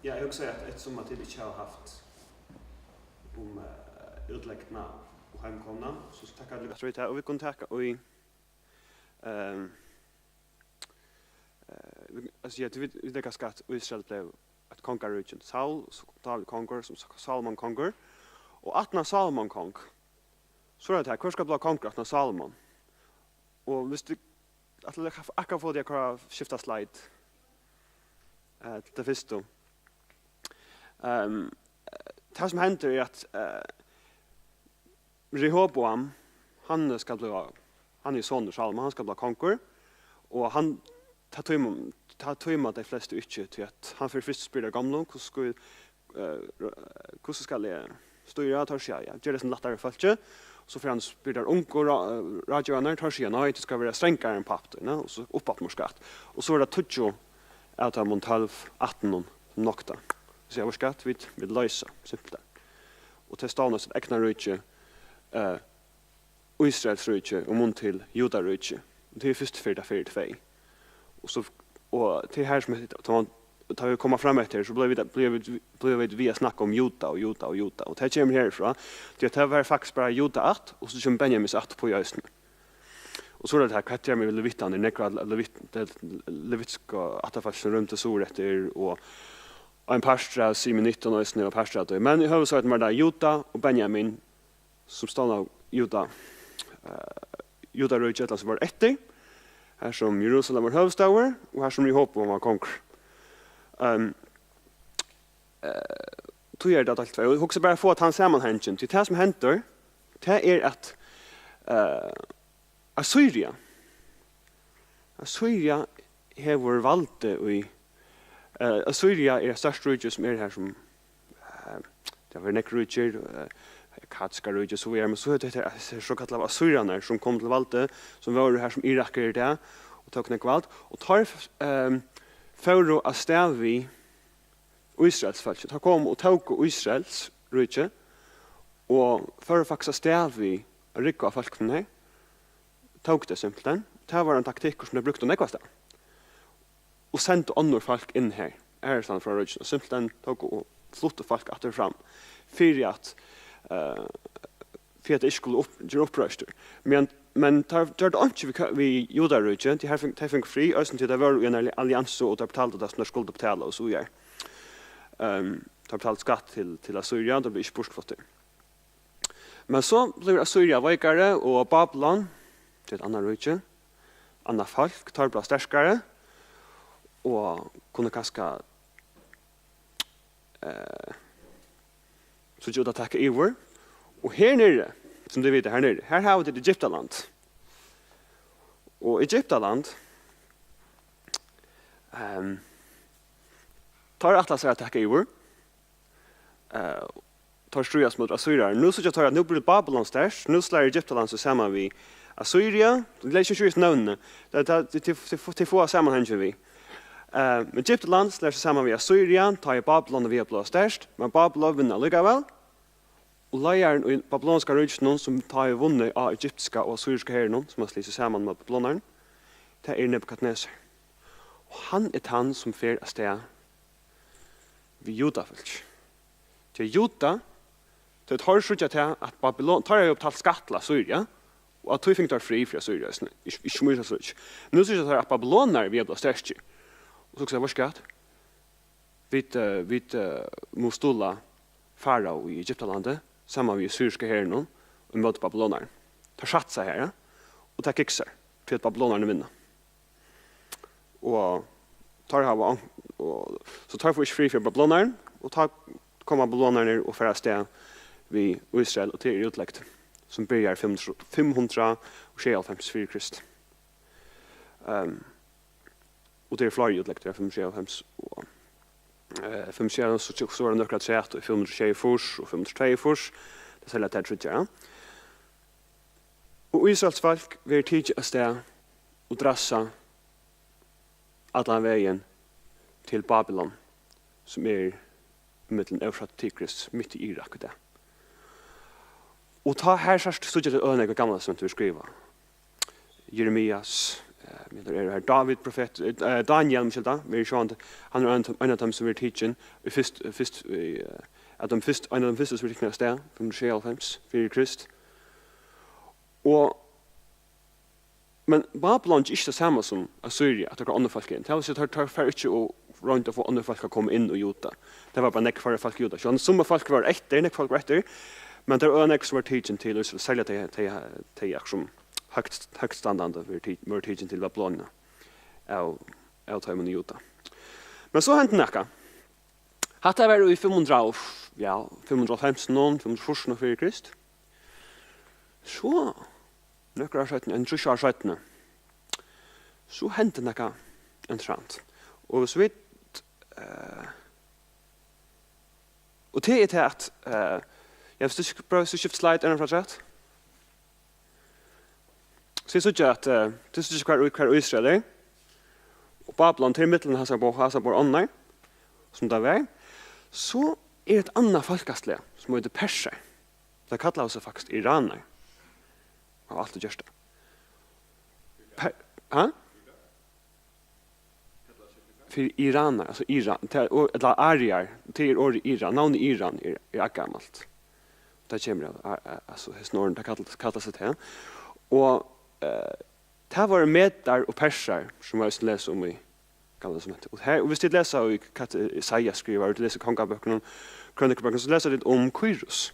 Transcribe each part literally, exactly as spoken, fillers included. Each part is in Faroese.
Ja, eg hugsi, at eftirsum at tit ikki hava havt um, eh, útlegdina og heimkomuna, so takka eg líka fyri tað, og vit kunnu taka í, ehm, eh, vit, altso, ja, vit, vit legga skatt, Ísrael bleiv eitt kongaríki, Saul, Dávid kongur, sum Salomon kongur, og aftan á Salomon kong, so er tað her, hvør skal blíva kongur aftan á Salomon? Og viss tú ætlar at, akkurát fáa teg at koyra, skifta slide, eh, til tað fyrstu. Ehm, tað sum hendir er at, eh, Rehoboam, hann skal blíva, hann er sonur Salomon, hann skal blíva kongur, og hann, tað tíma, tað tíma tey flestu ikki, tí at hann fer fyrst og spyr teir gomlu, hvussu skal, eh, hvussu skal eg stýra, teir siga, ja, ger tað sum lættari fólki. So fer hann og spyr teir ungu rá-, eh, ráðgevararnar, teir siga, nei, tú skal vera strangari enn pápi tín, og so upp aftur meir skatt. Og so er tað tíggju av teimum tólv ættunum sum nokta. Siga, veitst tú hvat, vit, vit loysa, simpelthen. Og tey stovna sítt egna ríki, eh, Ísraels ríki, í mun til Juda ríki. Og tað er fyrstu ferð, tað fer í tvey. Og so, og tað er her sum, tá man, tá vit koma fram eftir, so blíva vit, blíva vit, blíva vit við at snakka um Juda og Juda og Juda. Og tað kemur herfrá, tí at tað var faktiskt bara Juda ætt, og so kemur Benjamins ætt uppí eisini. Og so er tað her, hvat er við levitarnar, nógv av levit-, tað levitska ættarfólkinum rýmdi suðureftir, og ein partur av Simeonittum eisini, og partur av tí. Men í høvuðssakini var tað Juda og Benjamin, sum stovnaðu Juda, eh, Judaríkið, ella sum var eftir, har sum Jerusalem var høvuðsstaður, og har sum Rehoboam var kongur. Ehm, eh, tí er tað deilt í tvey. Og hugsa bara, fáa tann samanhangin. Tí tað sum hendir, tað er at, eh, Assyria. Assyria hevur valdið í, eh, Assyria er eitt stórt ríki sum er har sum, eh, tað var nógv ríkir, eh, Akkadiska ríkið, so víðari, men so hevur tað her, hesir sokallaðu Assyrarnar, sum komu til valdið, sum vóru har sum Irak er í dag, og tóku nógv vald, og teir, ehm, fóru avstað við Ísraels fólki. Teir komu og tóku Ísraels ríki og fóru faktiskt avstað við at rúgva fólkunum her. Tóku tey simpelthen. Tað var ein taktikkur, sum tey brúktu nógvastaðni. Og sendu onnur fólk inn her, aðrastaðni frá ríkinum. Og simpelthen tóku og fluttu fólk aftur og fram, fyri at, eh, fyri at tey ikki skulu upp-, gera uppreistur. Men, men teir gjørdu einki við, við Judaríkið, tí her fing-, tey fingu frið, eisini tí tey vóru í einari alliansu, og teir betaldu tað sum teir skuldu betala, og so víðari. Ehm, teir betaldu skatt til, til Assyria, teir blivu ikki burturfluttir. Men so blívur Assyria veikari, og Babylon, tað er eitt annað ríki, annað fólk, teir blíva sterkari, og kunnu kanska eh, síggja út at taka yvir. Og her niðri, sum tit vita, her niðri, her hava tit Egyptaland. Og Egyptaland, ehm, teir ætla sær at taka yvir. Eh, teir stríðast móti Assyriarum. Nú síggja teir, at nú blívur Babylon sterkt, nú slær Egyptaland seg saman við Assyria. Lat ikki síggja nøvnini. Tað, tað, tað, tað, tað, tað fáa samanhangin við. Eh, Egyptaland slær seg saman við Assyria, tá ið Babylon er við at blíva sterkt, men Babylon vinnur allíkavæl. Og leiðarin í babylonska ríkinum, sum tá er vunnið á egyptiska og assyriska herinum, sum har slær seg saman við babylonarunum, tað er Nebukadnesar. Og hann er tann, sum fer avstað við Judafólki. Tí Juda, tí teir síggja tað, at Babylon, teir hava jo betalt skatt til Assyria, og at tí fingu teir frið fyri Assyria, eisini, ikki, ikki sum Ísraelsríki. Nú síggja teir, at Babylonar eru við at blíva sterkir. Og so hugsa teir, veitst tú hvat? Vit, eh, vit, eh, mugu stuðla Farao í Egyptalandi, saman við assyriska herinum, ímóti Babylonarum. Teir satsa her, ja? Og tað kiksar, tí at Babylonarnir vinna. Og teir hava, og, so teir fáa ikki frið fyri Babylonarum, og tá koma Babylonarnir og fara avstað við Ísrael, og tað er útlegd, sum byrjar fimm hundrað, fimm hundrað og sjeyoghálvfems fyri Krist. Ehm, og tað eru fleiri útlegd, tað er fimm hundrað og sjeyoghálvfems og, eh, fimm sjey, so, so er tað nøkur afturat í fimm hundrað og sjeyogfýrs og fimm hundrað og tveyogfýrs, tað er serliga tær tríggjar, ja. Og Ísraels fólk verður tikið avstað og drassað allan vegin til Babylon, sum er millum Eufrat og Tigris, mitt í Irak í dag. Og tá her sært, síggja tit øgiliga nógv Gamla Testamentið verður skrivað. Jeremias, Eh, men tað er her Dávid profet, eh, Dániel, umskylda, verður sjálvandi, hann er ein, ein av teimum, sum verður tikin í fyrst, fyrst, í, eh, at teimum fyrst, ein av teimum fyrstu, sum verður tikin av stað, fimm hundrað og sjeyoghálvfems fyri Krist. Og, men Babylon er ikki tað sama sum Assyria, at teir onnur fólk inn. Tað vil siga, teir, teir fara ikki og royndu at fáa onnur fólk at koma inn í Juda. Tað var bara nógv færri fólk í Juda. Sjálvandi summi fólk vóru eftir, nógv fólk vóru eftir, men tað vóru nógv, sum vóru tikin til Ísrael, serliga tey, tey, tey, tey, sum høgt, høgtstandandi vóru ti-, vóru tikin til Babylon av, av teimum í Juda. Men so hendi nakað. Hatta var í fimm hundrað og, ja, fimm hundrað og hálvfems, fimm hundrað og fýrs fyri Krist. So, nøkur ár seinni, ein trýss ár seinni, so hendi nakað interessant. Og hvis vit, eh, og tað er tað at, eh, ja, hvis tú sk-, prøvar at skifta slide, er frá afturat. So tit síggja at, eh, tit síggja hvar, hvar Ísrael er. Og Babylon, til millum hasar báðar, hasar báðar ánnar, sum tað var. So er eitt annað fólkaslag, sum eitur persar. Tey kalla seg faktiskt iranar. Hava altíð gjørt tað. Per-, ha? Fyri iranar, altso Iran, tað er orð, ella ariar, tað er orðið Iran, navnið Iran er, er eldgamalt. Tað kemur av, a-, a-, altso, hesin orðin, tað kall-, kallar seg tað. Og, eh, tað vóru medar og persar, sum vit eisini lesa um í Gamla Testamenti. Og her, og hvis tit lesa í, hvat Esaias skrivar, og tit lesa kongabøkurnar, krønikubøkurnar, so lesa tit um Kýrus.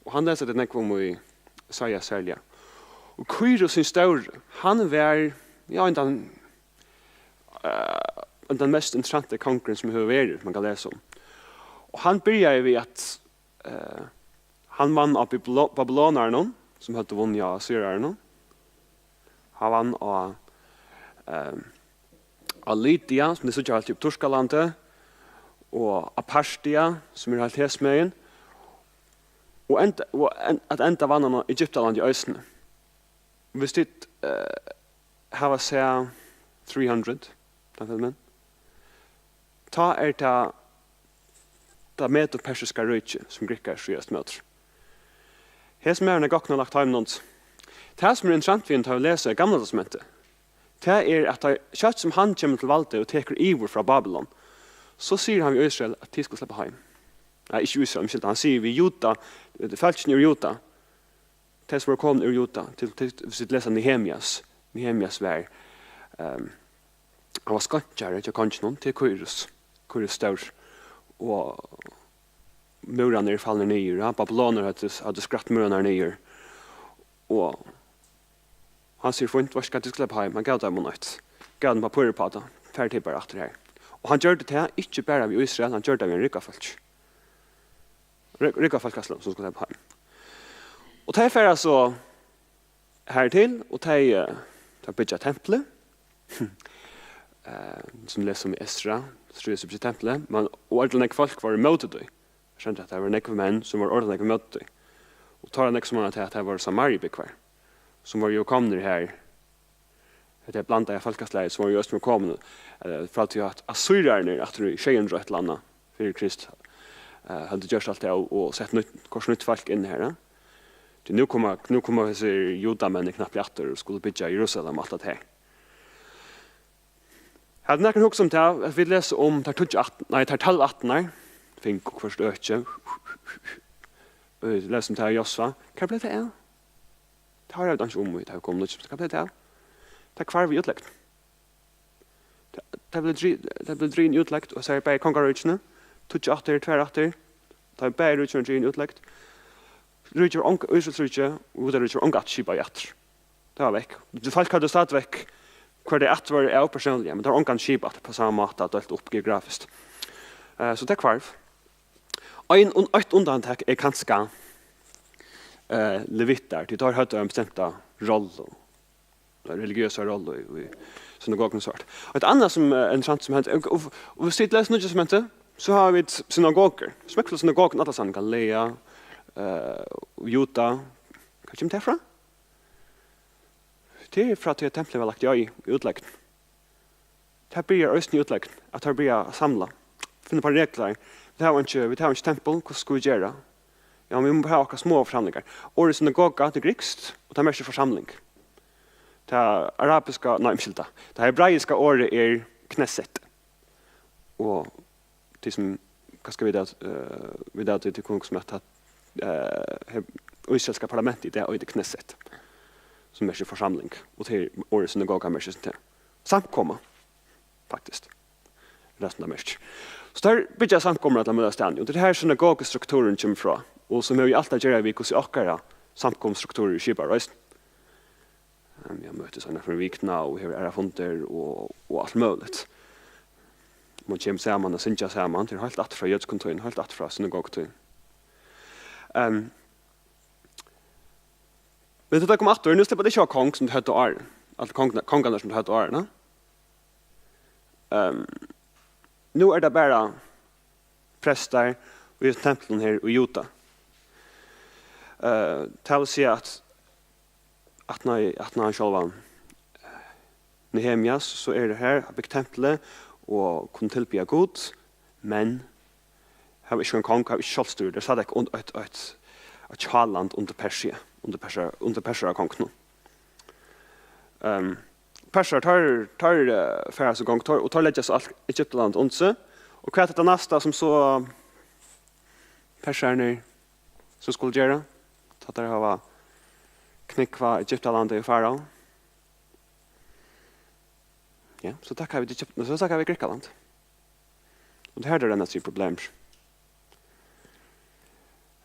Og hann lesa tit nógv um í Esaias serliga. Og Kýrus hin stóri, hann var, ja, ein tann, eh, ein tann mest interessanti kongurin, sum hevur verið, man kann lesa um. Og hann byrjaði við at, eh, hann vann á Babylo-, babylonarunum, sum høvdu vunnið á assyrarunum. Hann vann á, eh, á Lydia, sum tit síggja heilt í Turkalandi, og á Partia, sum er heilt hesumegin, og enda, og en-, at enda vann hann á Egyptalandi eisini. Hvis tit, eh, hava sæð three hundred, tann filmin, tá er tað tað medo-persiska ríkið, sum grikkar stríðast móti. Hesin maðurin er gott nokk lagt heimin undir. Tað, sum er interessant við honum, tá vit lesa Gamla Testamentið, tað er, at tá, skjótt sum hann kemur til valdið og tekur yvir frá Babylon, so sigur hann við Ísrael, at tit skulu sleppa heim. Nei, ikki Ísrael, umskylda, hann sigur við Juda, fólkini úr Juda, tey, sum vóru komin úr Juda, til, til, hvis vit lesa Nehemias, Nehemias var, ehm, hann var skeinkjari hjá konginum, til Kýrus, Kýrus stór, og múrarnir eru falnir niður, ja, Babylonir høvdu, høvdu skrætt múrarnar niður, og hann sigur, fínt, veitst tú hvat, tit skulu sleppa heim, hann gav teimum eitt, gav teimum pappír upp á tað, farið tit bara aftur har. Og hann gjørdi tað ikki bara við Ísrael, hann gjørdi tað við ein rúgvu av fólki. Rú-, rúgvu av fólkasløgum, sum skuldu sleppa heim. Og tey fara so her til, og tey, eh, tey byggja templið, eh, sum lesa um í Esra, stríðast upp til templið, men, og ordiliga nógv fólk vóru ímóti tí. Eg skilti, at tað vóru nógvir menn, sum vóru ordiliga nógv ímóti tí. Og tá er nógv, sum meina, at tað vóru Samariubúgvar, sum vóru jú komnir her, hetta er blandaða fólkaslagið, sum vóru jú eisini komin, eh, frá tí, at assýrararnir aftur í sjey hundrað og eitt ella annað fyri Krist, eh, høvdu gjørt alt tað og, og sett nýtt, hvørt nýtt fólk inn her, eh. Tí nú koma, nú koma hesir judamenn knappliga aftur og skulu byggja Jerusalem og alt tað her. Hevur nakar hugsað um tað, at vit lesa um tær tíggju ætt-, nei, tær tólv ættirnar, fingu hvørt øki. Og vit lesa um tað í Josva. Hvar bleiv tað av? Tað hoyra vit einki um, vit hava komið nýggj, hvat bleiv tað av? Tað hvarv í útlegd. Tað, tað bleiv dri-, tað bleiv drigin í útlegd, og so er bæði kongaríkini, tíggju ættir, tvær ættir, tá er bæði ríkini drigin í útlegd. Ríkið var onga, Ísraels ríki og Júdaríkið var onga ætt skipað í ættir. Tað var vekk. Fólk høvdu stadigvekk, hvør tey ætt vóru av persónliga, men tað var ongan skipað upp á sama máta, deilt upp geografiskt. Eh, so tað hvarv. Ein, un-, eitt undantak er kanska, eh, levitar, tí teir høvdu ein bestemta rollu, religiøsa rollu í, í synagoguni og so. Eitt annað, sum, eh, er interessant, sum hendi, og, og, og viss tit lesa Nýggja Testamentið, so hava vit synagogur, smekkfullar synagogur allastaðni, Galilea, eh, Juda. Hvar kemur tað frá? Tað er frá tí, at templið var lagt í oyði, í útlegd. Tað byrjar eisini í útlegd, at teir byrja at samla, finna upp á reglar. Vit hava einki, vit hava einki tempul, hvussu skulu vit gera? Ja, men vit mugu hava okkara smáu forsamlingar. Orðið synagoga, tað er grikskt, og tað merkir forsamling. Tað arabiska, nei, umskylda, tað hebraiska orðið er Knesset. Og tað sum, hvat skal vit at, eh, vit at, tað kom sum at, eh, he-, ísraelska parlamentið í dag eitur Knesset, sum merkir forsamling, og tað er orðið synagoga merkir sum tað. Samkoma, faktiskt. Tað er tað, sum tað merkir. So teir byggja samkomur allar møguligar staðni, og tað er her synagogustrukturin kemur frá, og sum hevur alt at gera við, hvussu okkara samkomustrukturur er skipaður eisini. Ehm, eg møtist eina ferð um vikuna og hevur aðrar fundir og, og alt møguligt. Man kemur saman og syngja saman, tað er heilt aftur frá jødiskum tíðum, heilt aftur frá synagogutíðum. Ehm, men tá tey koma aftur, nú sleppa tey ikki at hava kong, sum tey høvdu áðrenn. Allir kongnar, kongarnar, sum tey høvdu áðrenn, ha? Ehm, nú er tað bara prestar í hesum templinum her í Juda. Eh, tað vil siga at, at nei, at nei, sjálvan, eh, Nehemias, so eru her, hava bygt templið og kunnu tilbiðja Gud, men hava ikki ein kong, hava ikki sjálvstýri. Tað er stadig und-, eitt, eitt, eitt hjáland undir Persia, undir Persia, undir Persiakonginum. Ehm, Persar, teir, teir, eh, fara so gongd, teir, og teir leggja so alt Egyptaland undir seg. Og hvat er tað næsta, sum so persararnir so skulu gera, tá teir hava knúgvað Egyptalandið og Farao? Ja, so taka vit Egypt-, so taka vit Grikkaland. Og tað er her, tað renna seg í problemir.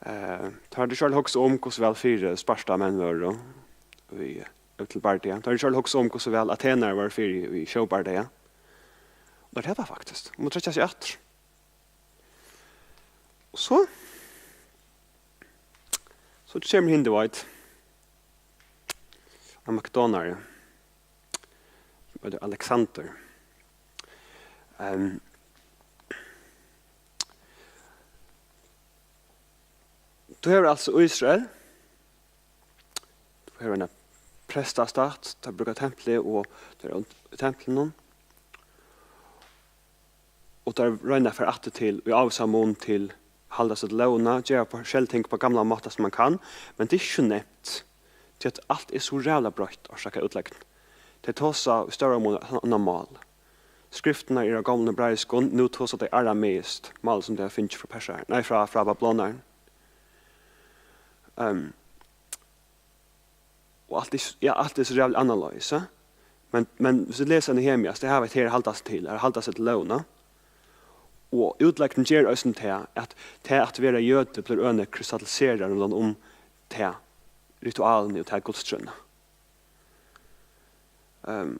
Eh, tá er tað sjálvt hugsa um, hvussu væl fyri Spartamenn vóru í, til bardaga. Tá er tað sjálvt hugsa um, hvussu væl Atenar vóru fyri í sjóbardaga. Og tað er tað faktiskt. Hon má trekkja seg aftur. Og so, so kemur hin, tú veit, ein makedonari, sum eitur Alexander. Ehm, tú hevur altso Ísrael, tú hevur eina prestastatt, teir brúka templið og teir eru í templinum. Og teir royna at fara aftur til, í ávísan mun til, halda seg til lógina, gera forskellig ting upp á gamlan máta sum man kann, men tað er ikki so nemt, tí at alt er so ræðuliga broytt, orsakað av útlegdini. Tey tosa í stóran mun eitt annað mál. Skriftirnar eru á gomlum hebraiskum, nú tosa tey arameiskt, mál sum tey hava fingið frá persar-, nei, frá, frá babylonarunum. Ehm, Og alt er s-, ja, alt er so ræðuliga annarleiðis, ja. Men, men viss vit lesa Nehemias, tey hava eitt her at halda seg til, at halda seg til lógina. Og útlegdin ger eisini tað, at tað at vera jødi blívur øgiliga krystalliserað rundan um tað ritualini og tað gudstrúnna. Ehm,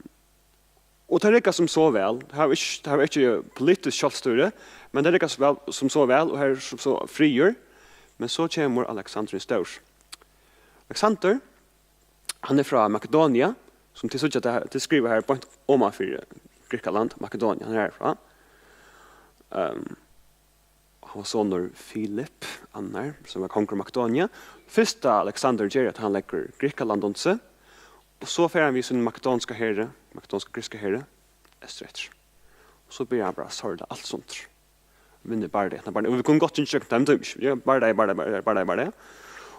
Og tað riggar sum so væl. Tað hava ikki, tað hava ikki politiskt sjálvstýri, men tað riggar sum væl, sum so væl, og her er sum so friður. Men so kemur Alexander hin Stóri. Alexander, hann er frá Makedonia, sum tit síggja, tað, tit skriva her beint oman fyri Grikkaland, Makedonia, hann er herfrá. Ehm, Hann var sonur Filip annar, sum var kongur í Makedonia. Fyrsta Alexander ger, at hann leggur Grikkaland undir seg, og so fer hann við sínum makedonska heri, makedonska grikska heri, eystureftir. Og so byrjar hann bara at sorda alt sundur. Vinnur bara tað, bara, og vit kunnu gott gingið gjøgnum teimum, ja, bara tað, bara tað, bara tað, bara tað, bara tað.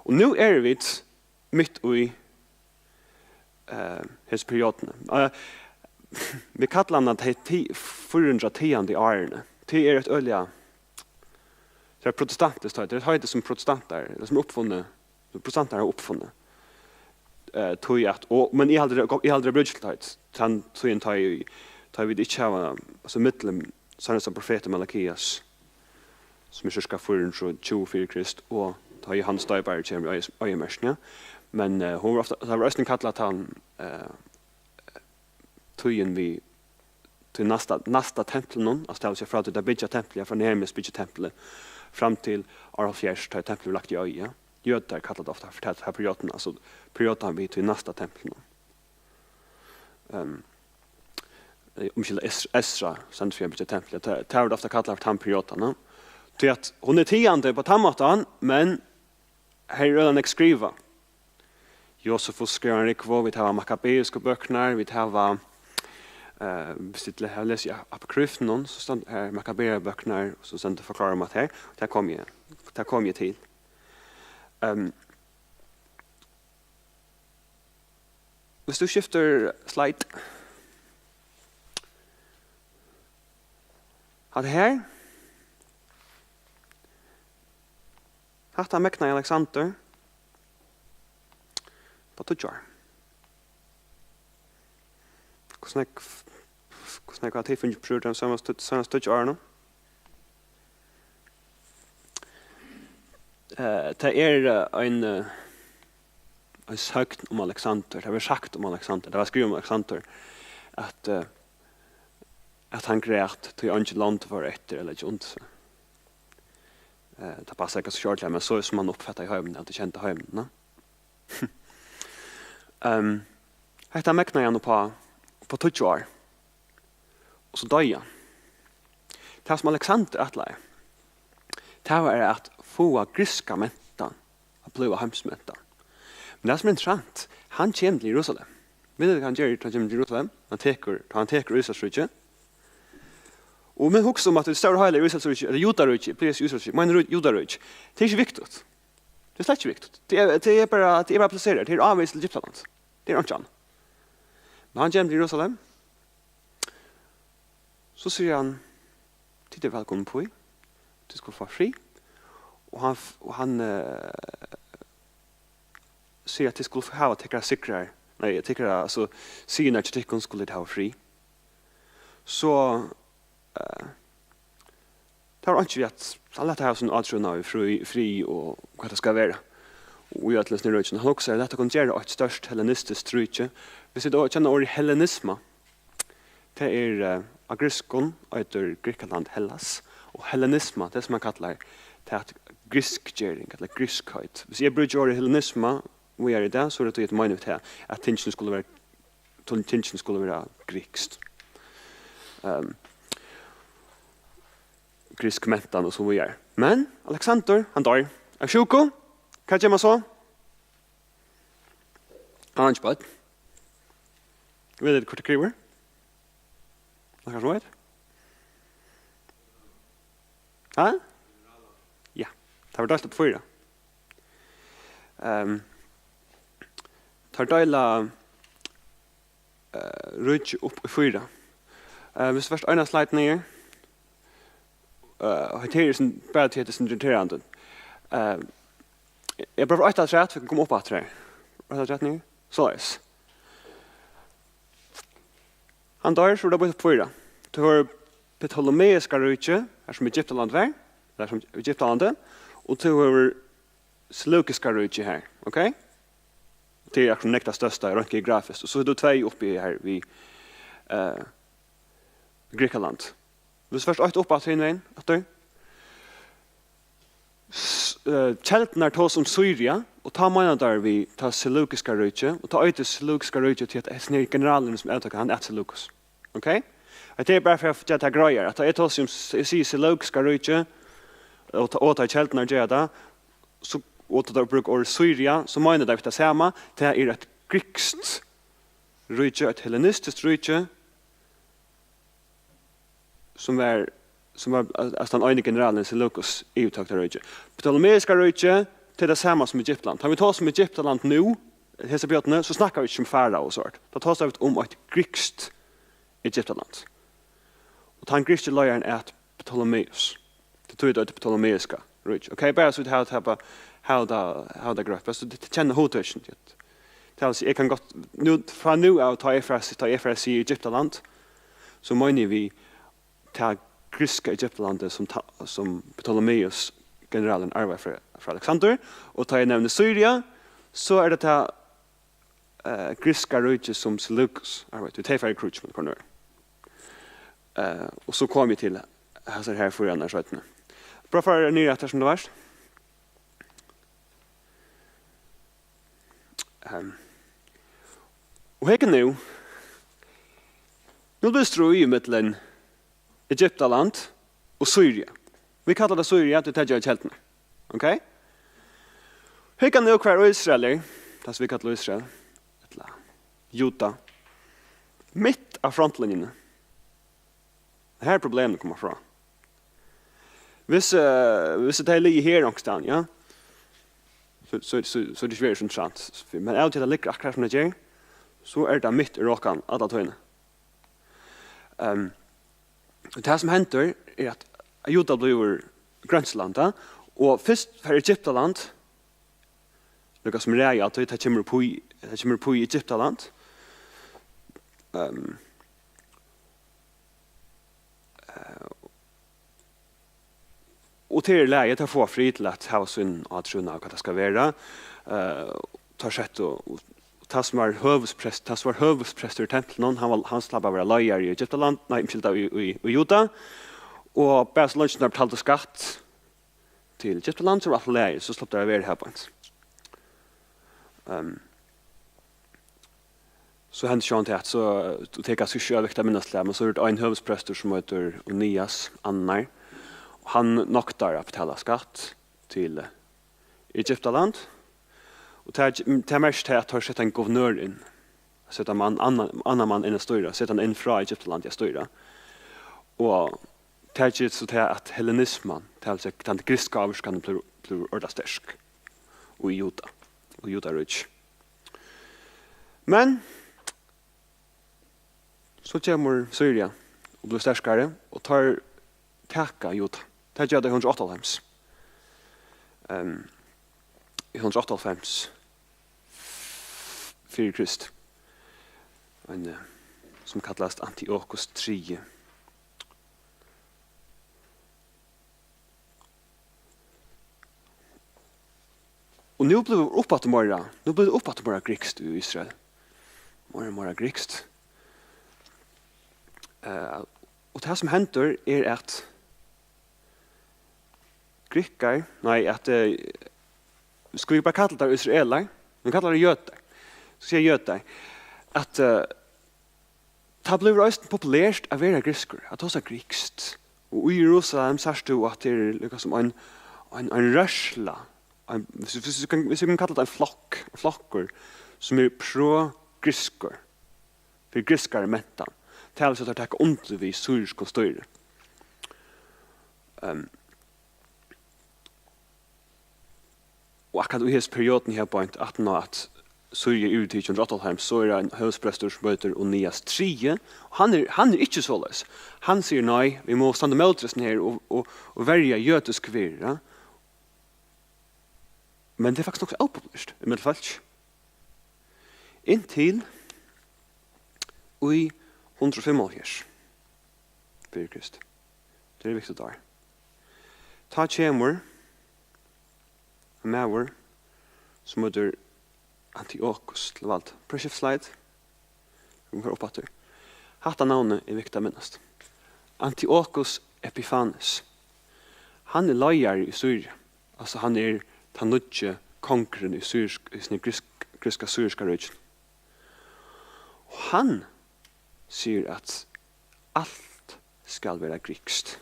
Og nú eru vit mitt í, eh, hesi periodini. Eh, vit kalla hana tey ti-, fýra hundrað tigandi árini. Tað er eitt øgiliga, tað er protestantiskt heiti. Tað er eitt heiti sum protestantar, ella sum er uppfunnið, sum protestantar hava uppfunnið. Eh, tí at, og, men eg haldi, eg haldi, tað brúkist til tað, tann tíðin tá ið, tá ið vit ikki hava, altso, millum seinasta profetin Malakias, sum er sirka fýra hundrað og tjúgu fyri Krist, og tá Jóhannes Doypari kemur í oyðimørkini, ja. Men, eh, hon var ofta, tað var eisini kallað tann, eh, tíðin við tí næsta, næsta templinum, altso, tað vil siga, frá tí tey byggja templið, frá Nehemias byggir templið, fram til ár hálvfjerðs, tá ið templið er lagt í oyði, ja. Jødar kalla tað ofta fyri ta, ta periodina, altso, periodan við tí næsta templinum. Ehm, eh, umskylda, Es-, Esra stendur fyri at byggja templið. Tað, tað verður ofta kallað fyri tann periodan, ja. Tí at hon er tigandi á tann mátan, men her er øgiliga nógv skrivað. Josefus skrivar eina rúgvu, vit hava makkabeisku bøkurnar, vit hava, eh, viss tit le-, hava lisið ap-, apokryfin, so stendur her makkabeisku bøkurnar, so stendur forklárað um at her, tað komi eg, tað komi eg til. Ehm, Viss tú skiftir slide. Hatta her. Hatta megnaði Alexander. Upp á tíggju ár. Hvussu nógv, hvussu nógv hava tit fingið prurð seinastu, seinastu tíggju árini? Eh, tað er, eh, ein, eh, ein søgn um Alexander. Tað verður sagt um Alexander. Tað var skrivað um Alexander at, eh, at hann græt, tí eingin lond vóru eftir at leggja undir seg. Eh, tað passar ikki so skjótt, men so sum hann uppfattaði heimin, at tey kendu heimin, ne? Ehm, hetta megnaði hann upp á, upp á tíggju ár. Og so doyði hann. Tað, sum Alexander ætlaði, tað var at fáa grikska mentan at blíva heimsmentan. Men tað, sum er interessant, hann kemur til Jerusalem. Vita tit, hvat hann ger, tá hann kemur til Jerusalem? Hann tekur, tá hann tekur Ísraelsríkið. Og men hugsa um, at tað stóra heilaga Ísraelsríkið, ella Judaríkið, eg plagi at siga Ísraelsríkið, men Jú-, Judaríkið, tað er ikki viktigt. Tað er slett ikki viktigt. Tað er, tað er bara, tað er bara placerað. Tað er ávegis til Egyptaland. Tað er einki annað. Men hann kemur til Jerusalem. So sigur hann: "Tit eru vælkomin upp í. Tit skulu fáa frið." Og hann f-, og hann, eh, sigur, at tit skulu hava tykkara sigrar. Nei, tykkara, altso, siðirnar hjá tykkum skulu tit hava frið. So, eh, tað var einki við at hann læt tey hava sín átrúnað í frí, frið og hvat tað skal vera. Og í øllum sínum ríkjum. Hann hugsaði, at hetta kundi gera eitt stórt hellenistiskt ríki. Viss tit kenna orðið hellenisma, tað er, eh, á grikskum eitur Grikkaland Hellas, og hellenisma, tað sum man kallar tað at grikskgering, ella griskheit. Viss eg brúki orðið hellenisma víðari í dag, so er tað tí, at eg meini við tað, at tingini skulu vera, tingini skulu vera grikskt. Ehm, griksk mentan og so víðari. Men Alexander, hann doyr av sjúku. Hvat ger man so? Hann hevur eingi børn. Vita tit, hvør tað krevur? Nakar sum veit? Ha? Ja, tað var deilt upp í fýra. Ehm, teir deila, eh, ríkið upp í fýra. Eh, viss tú fert eina slide niður. Eh, og hetta her er sin-, bara tí hetta er sindur irriterandi. Eh, eg prøvi eitt afturat, vit kunnu koma upp aftur her. Eitt afturat niður. Soleiðis. Hann doyr, so er tað býtt upp í fýra. Tú hevur Ptolemeiska ríkið, har sum Egyptaland var, har sum Egyptaland, og tú hevur Seleukiska ríkið her, ok? Tað er akkurát nógv tað størsta, reint geografiskt. Og so hevur tú tvey uppi her við, eh, Grikkaland. Viss tú fert eitt upp aftur hin vegin, aftur. S-, eh, keldurnar tosa um Sýria, og tá meina teir við tað seleukiska ríkið, og tá eitur seleukiska ríkið tí at hesin her generalin sum avtók, hann æt Seleukus. Ok? Hetta er bara fyri at gera tað greiðari, at tá eg tosi um, eg sigi seleukiska ríkið, og tá, og tá keldurnar gera tað, so, og tá teir brúka orðið Sýria, so meina teir tað sama, tað er eitt grikskt ríki, eitt hellenistiskt ríki, sum var, sum var, al-, altso tann eini generalin, Seleukus, yvirtók tað ríkið. Ptolemeiska ríkið, tað er tað sama sum Egyptaland. Tá vit tosa um Egyptaland nú, hesa bjørnina, so snakka vit ikki um farao og sovorðið. Tá tosa vit um eitt grikskt Egyptaland. Og tann grikski leiðarin æt Ptolemeus. Tað er tí, tað eitur Ptolemeiska ríkið. Ok, bara so vit hava tað, hava tað, hava tað greitt. Bara so tit kenna hugtøkini. Tað vil siga, eg kann gott, nú, frá nú av, tá eg fari at si-, tá eg fari at siga Egyptaland, so meini eg við tað grikska Egyptalandið, sum ta-, sum Ptolemeus, generalin, arvaði frá, frá Alexander, og tá eg nevni Sýria, so er tað tað, eh, grikska ríkið, sum Seleukus arvaði, tey fara í kríggj móti hvørjum øðrum. Eh, og so komi eg til hasar her fýrarnar seinni. Bara fara niður eftir sum tað var. Ehm, og hygg nú. Nú blívur stríð ímillum Egyptaland og Sýria. Vit kalla tað Sýria, tí tað gera keldurnar. Ok? Hygg nú, hvar Ísrael er, tað sum vit kalla Ísrael, ella Juda, mitt á frontlinjuni. Her er problemini koma frá. Viss, eh, viss tað er liðið her onkustaðni, ja, so, so, so, so er tað ikki verið so interessant. Men av og til tað liggur akkurát sum tað ger, So er tað mitt í rokkan alla tíðina. Ehm, og tað, sum hendir, er, at Juda blívur grønt land, ja, og fyrst fær Egyptaland, líka sum ræði á tí, tað kemur upp í, tað kemur upp í Egyptaland. Ehm, eh, Og tað er í lagi, teir fáa frið til at hava sín átrúnað, hvat tað skal vera. Eh, teir settu, og tað sum var høvuðsprest-, tað sum var høvuðsprestur í templinum, hann var, hann slapp at vera leiðari í Egyptaland, nei, umskylda, í, í, í Juda. Og bara so leingi teir betaldu skatt til Egyptaland, so var alt í lagi, so slappu teir at vera har beint. Ehm, So hendir sjálvandi tað, at so, og tað er kanska ikki øvugt at minnast til, men so er tað ein høvuðsprestur, sum eitur Onias annar, og hann noktar at betala skatt til, eh, Egyptaland, og tað, tað merkir tað, at teir seta ein guvernør inn, seta mann, annan, annan mann inn at stýra, seta hann inn frá Egyptalandi at stýra, og tað ger so tað, at hellenisman, tað vil siga, tann grikska ávirkanin, blívur, blívur ordiliga sterk í Juda, í Judaríki. Men so kemur Sýria og blívur sterkari, og teir taka Juda. Tað gera teir í hundrað og áttaoghálvfems. Ehm, í hundrað og áttaoghálvfems fyri Krist. Ein, eh, sum kallast Antiokus triði. Og nú blívur uppaftur meira, nú blívur uppaftur meira grikskt í Ísrael. Meira og meira grikskt. Eh, og tað, sum hendir, er, at grikkar, nei, at, eh, skulu vit bara kalla teir ísraelar? Men kalla teir jødar. Skal siga jødar. At, eh, Tað blívur eisini populert at vera grikskur, at tosa grikskt. Og í Jerusalem sært tú, at tað er líka sum ein, ein, ein rørsla, ein, hvis, hvis, hvis, kann, hvis vit kann kalla tað ein flokk, ein flokkur, sum er pro-grikskur, fyri grikskari mentan. Tað er, at teir taka undir við sýriskum stýri. Ehm, Og akkurát í hesi perioduni her beint aftan á, at Sýria er yvirtikin í hundrað og áttaoghálvfems, so er ein høvuðsprestur sum eitur Onias triði, og hann er, hann er ikki soleiðis. Hann sigur: "Nei, vit mugu standa ímóti hesum her og, og, og verja jødisk virði." Men tað er faktiskt nokk so ópopulert ímillum fólk. Inntil í hundrað og fimmoghálvfjerðs fyri Krist. Tað er viktigt ár. Tá kemur ein maður, sum eitur Antiokus til vald. Prøv skift slide. Vit fara upp aftur. Hatta navnið er viktigt at minnast. Antiokus Epifanes. Hann er leiðari í Sýria. Altso, hann er tann nýggi kongurin í syrisk-, í sinni grisk-, grikska syriska ríkinum. Og hann sigur, at alt skal vera grikskt.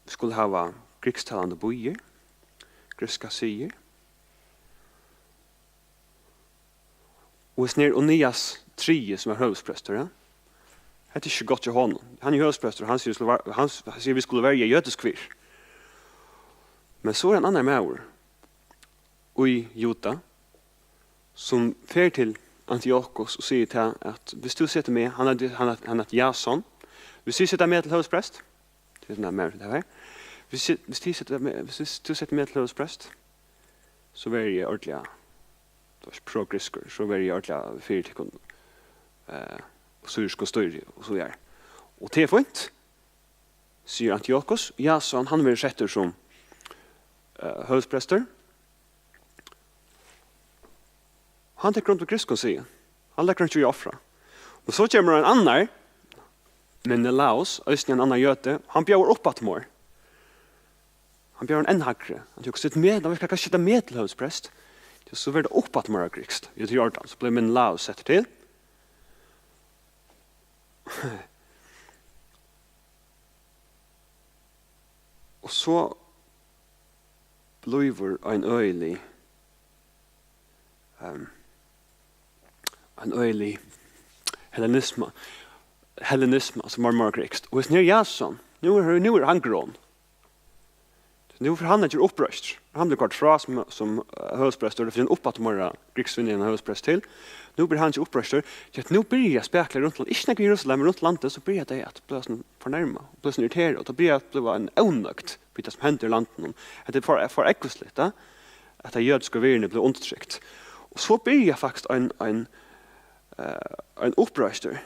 Vit skulu hava grisktalandi býir, grikskar siðir. Og hesin er Onias triði, sum er høvuðsprestur, ja? Hetta er ikki gott hjá honum. Hann er høvuðsprestur, hann sigur, skulu ver-, hann s-, hann sigur, vit skulu verja jødisk virði. Men so er ein annar maður í Juda, sum fer til Antiokus og sigur tað, at hvis tú setur meg, hann eitur, hann eitur, hann eitur Jason, hvis tú setur meg til høvuðsprest, tað er maður, tað her. Hvis, hvis tú setur meg, hvis tú setur meg til høvuðsprest, so verði eg ordiliga, tú veitst, pro-grikskur, so verði eg ordiliga fyri tykkum, eh, og syriskum stýri, og so er. Og tað er fínt, sigur Antiokus. Jason, hann verður settur sum, eh, høvuðsprestur. Hann tekur undir grikskum siði. Hann leggur einki í at ofra. Men so kemur ein annar, Menelaus, eisini ein annar jødi, hann bjóðar upp aftur meir. Hann bjóðar enn hægri. Hann tekur sitt met, hann virkar kanska seta met til høvuðsprest. So verður tað upp aftur meir grikskt. Jú, til Jordan, so blívur Menelaus settur til. Og so blívur ein øgilig, ehm, ein øgilig hellenisma, hellenisma, sum er meira grikskt. Og hesin her Jason, nú er, nú er hann grøn. Nú fer hann at gera uppreistur. Hann bleiv koyrdur frá sum, sum, eh, høvuðsprestur, og fer hann upp aftur meira griksvinligan høvuðsprest til. Nú bleiv hann ikki uppreistur, tí at nú byrja spakuliga rundt land, ikki nógv í Jerusalem, men rundt landið, so byrja tey at blíva sånn fornærmað, blíva sånn irriterað, og tað byrjar at blíva ein ónøgd við tað, sum hendir í landinum. Hetta er for, for ógvusligt, ja? At tað jødiska virðini blíva undirtrykt. Og so byrjar faktiskt ein, ein, eh, ein uppreistur.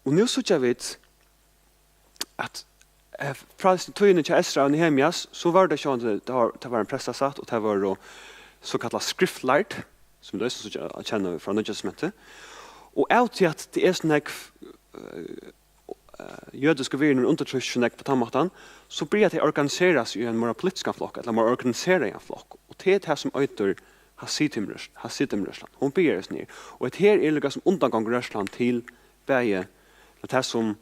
Og nú síggja vit, at, eh, frá tíðini hjá Esra og Nehemias, so var tað sjálvandi, tað var, tað var ein prestasatt, og tað vóru sokallað skriftlærd, sum vit eisini síggja at kenna frá Nýggja Testamenti. Og av tí at tað er so nógv, eh, eh, jødisku virðini undirtrykt so nógv á tann mátan, so byrja tey at organisera seg í ein meira politiskan flokk, ella meira organiseraðan flokk. Og tað er tað sum eitur Hasidim-rørslan. Hasidim-rørslan. Hon byrjar í Esra. Og hetta her er líka sum undangongur rørslan til bæði tað sum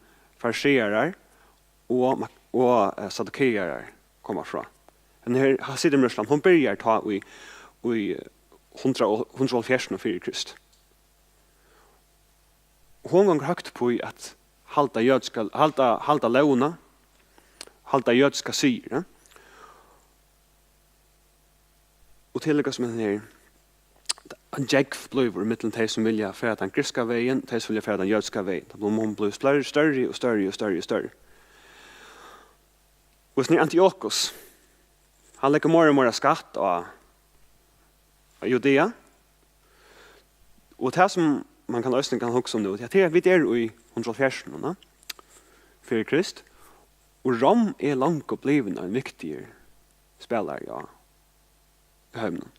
farisearar og, og, eh, saddukearar koma frá. Hendan her Hasidim-rørslan, hon byrjar tá í, í hundrað og, hundrað og hálvfjerðs fyri Krist. Hon gongur høgt upp í at halda jødiska, halda, halda lógina, halda jødiska siðir, ja. Og tað er líka sum hendan her, ein gjógv blívur millum tey, sum vilja fara tann grikska vegin, tey, sum vilja fara tann jødiska vegin. Tá blívur, hon blívur størri, størri og størri og størri og størri. Og hesin her Antiokus, hann leggur meira og meira skatt á, á Judea. Og tað, sum mann kann, eisini kann hugsa um nú, tað er, at vit eru í hundrað og hálvfjerðs nú, fyri Krist, og Rom er longu blivin ein viktigur spælari á, í heiminum.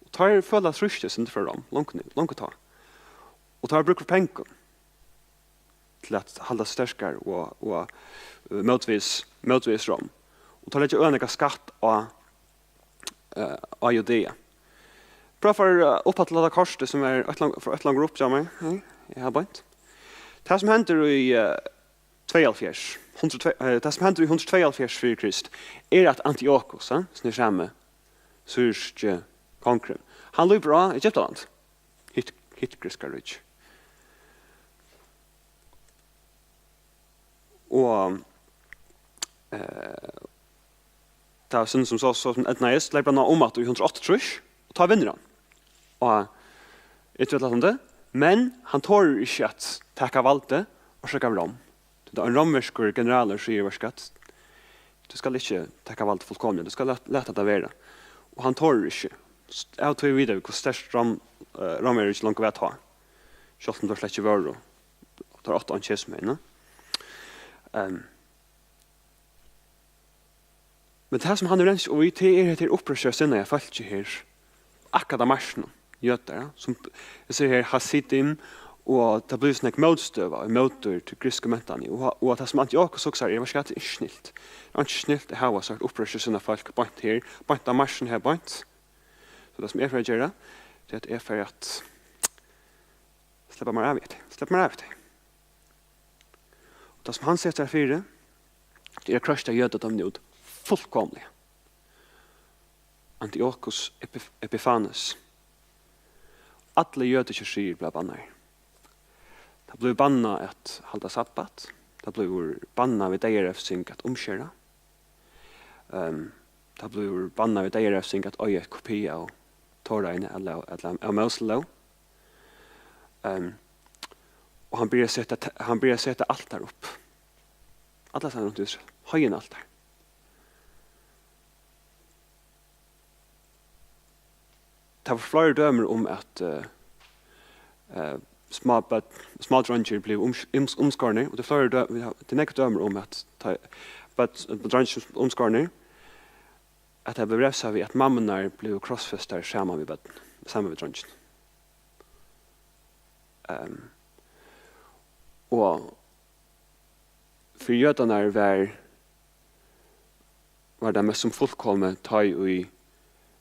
Og teir føla trýstið sindur frá Rom, longu nú, longu tá. Og teir brúka pengar til at halda seg sterkar og, og, eh, mótvegis, mótvegis Rom. Og teir leggja øgiliga skatt á, eh, á Judea. Prøv at fara, eh, upp at lata kortið, sum er eitt lang-, frá eitt langur upp hjá mær. Hey, eg havi beint. Tað, sum hendir í, eh, tveyoghálvfjerðs, hundrað og tvey, eh, tað, sum hendir í hundrað og tveyoghálvfjerðs fyri Krist, er, at Antiokus, eh, sum er sami syriski kongurin, hann lýpur á Egyptaland, hitt, hitt grikska ríki. Og, eh, tað er synd sum so, so sum eydnaðist, leypur hann á um aftur í hundrað og áttaogtrýss, og tá vinnur hann. Og Egyptaland, men hann torir ikki at taka valdið, orsakað av Rom. Tí tá ein rómverskur generalur sigur, veitst tú hvat, tú skalt ikki taka valdið fullkomiliga, tú skalt lat-, lata tað vera. Og hann torir ikki. S-, av tí vita vit, hvussu sterkt Rom, eh, Rom er ikki longur væl tá. Sjálvt um teir slett ikki vóru, teir áttu einki sum hini. Ehm, Men tað, sum hann hevur rent seg í, tað er hetta her uppreistarsinnaða fólkið her, akkurát á markinum, jødar, ja, sum, eg sigi her, hasidim, og tað blívur so nógv mótstøða ímóti tí griksku mentanini, og, og tað, sum Antiokus hugsar, er, veitst tú hvat, tað er ikki snilt. Tað er ikki snilt at hava so eitt uppreistarsinnað fólk beint her, beint á markinum her, beint. So tað, sum eg fari at gera, tað er, at eg fari at sleppa mær av við tey, sleppa mær av við tey. Og tað, sum hann setir sær fyri, tað er at kroysta jødadómin út fullkomiliga. Antiochus Epif-, Epiphanes. Allir jødiskir siðir blíva bannaðir. Tað blívur bannað at halda sabbat. Tað blívur bannað við deyðarevsing at umskera. Ehm, tað blívur bannað við deyðarevsing at eiga eitt kopi av Toraini ella, ella av Móselóg. Ehm, og hann byrjar at seta te-, hann byrjar at seta altar upp. Allastaðni rundt í Ísrael. Heiðin altar. Tað var fleiri dømir um, at, eh, eh, smábørn, smádreingir blivu ums-, ums-, umskornir, og tað er fleiri dø-, vit hava, tað er nógv dømir um, at tá børn, dreingir umskornir, at tað bleiv revsað við, at mammurnar blivu krossfestar saman við børn, saman við dreingin. Ehm, og fyri jødarnar var, var tað mest sum fullkomið, tá ið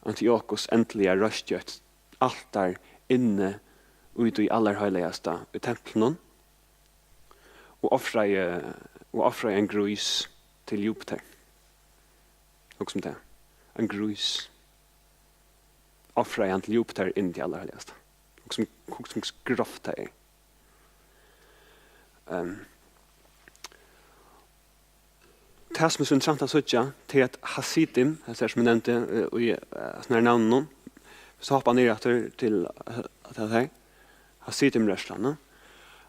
Antiochus endiliga reisti eitt altar inni í tí allarheilagasta í templinum og ofraði, og ofraði ein grís til Jupiter. Hugsa um tað. Ein grís. Ofraði hann til Jupiter inn í tí allarheilagasta. Hugsa um, hugsa um, hvussu grovt tað er. Ehm, tað, sum er so interessant at síggja, tað er, at hasidim, hesi her, sum eg nevndi, eh, í, eh, hasum her navninum, so hoppa niður aftur til, eh, at tað er hasidim-rørslurnar,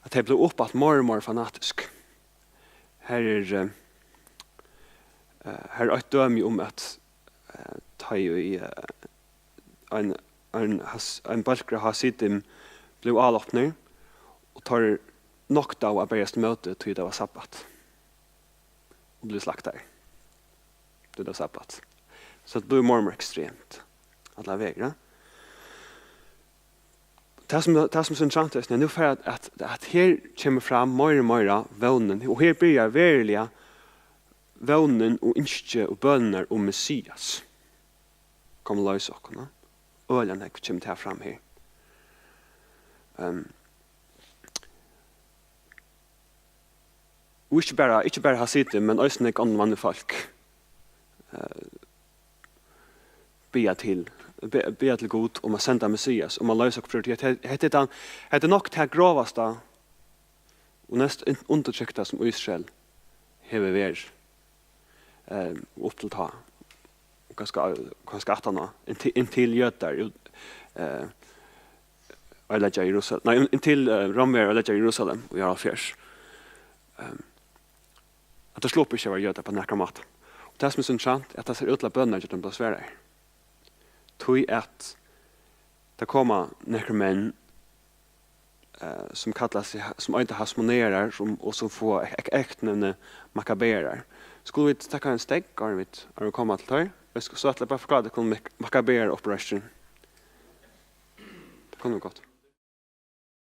at tey blíva uppaftur meir og meir fanatisk. Her er, eh, eh, her er eitt dømi um, at, eh, tá ið, eh, ein, ein, has-, ein bólkur av hasidim blivu álopnir, og teir noktaðu at berjast ímóti, tí tað var sabbat, og blivu slaktaðir, tí tað var sabbat. So tað blívur meir og meir ekstremt allar vegir, ja. Tað sum, tað sum er so interessant, er, nú fer at, at, at her kemur fram meira og meira vónin, og her byrjar veruliga vónin og ynskið og bønirnar um Messias koma loysa okkum, ja. Øgiliga nógv kemur tað fram her. Ehm, og ikki bara, ikki bara hasidim, men eisini nógv onnur vanlig fólk, eh, biðja til, bi-, biðja til Gud um at senda Messias, um at loysa okkum frá tí. Hetta, hetta er tann, hetta er nokk tað grovasta og næst un-, undirtrykta, sum Ísrael hevur verið, eh, upp til tá. Og kanska, kanska aftan á, inntil, inntil jødar út, eh, oyðileggja Jerusal-, nei, inn-, inntil, eh, Rómverjar oyðileggja Jerusalem í ár hálvfjerðs. Ehm, at teir sluppu ikki at vera jødar á nakran máta. Og tað, sum er so interessant, er, at tað sær út til, at bønirnar hjá teimum blíva svaraðar. Tí at tað koma nakrir menn, eh, sum kalla seg ha-, sum eita Hasmonearar, sum, og sum fáa ek-, ek-, ektnøvnið Makkabearar. Skulu vit taka ein steðg, áðrenn vit, áðrenn vit koma til teir? Eg skal, so ætli eg bara at forklára tykkum Mak-, Makkabearar-uppreisturin. Tað kunnu vit gott.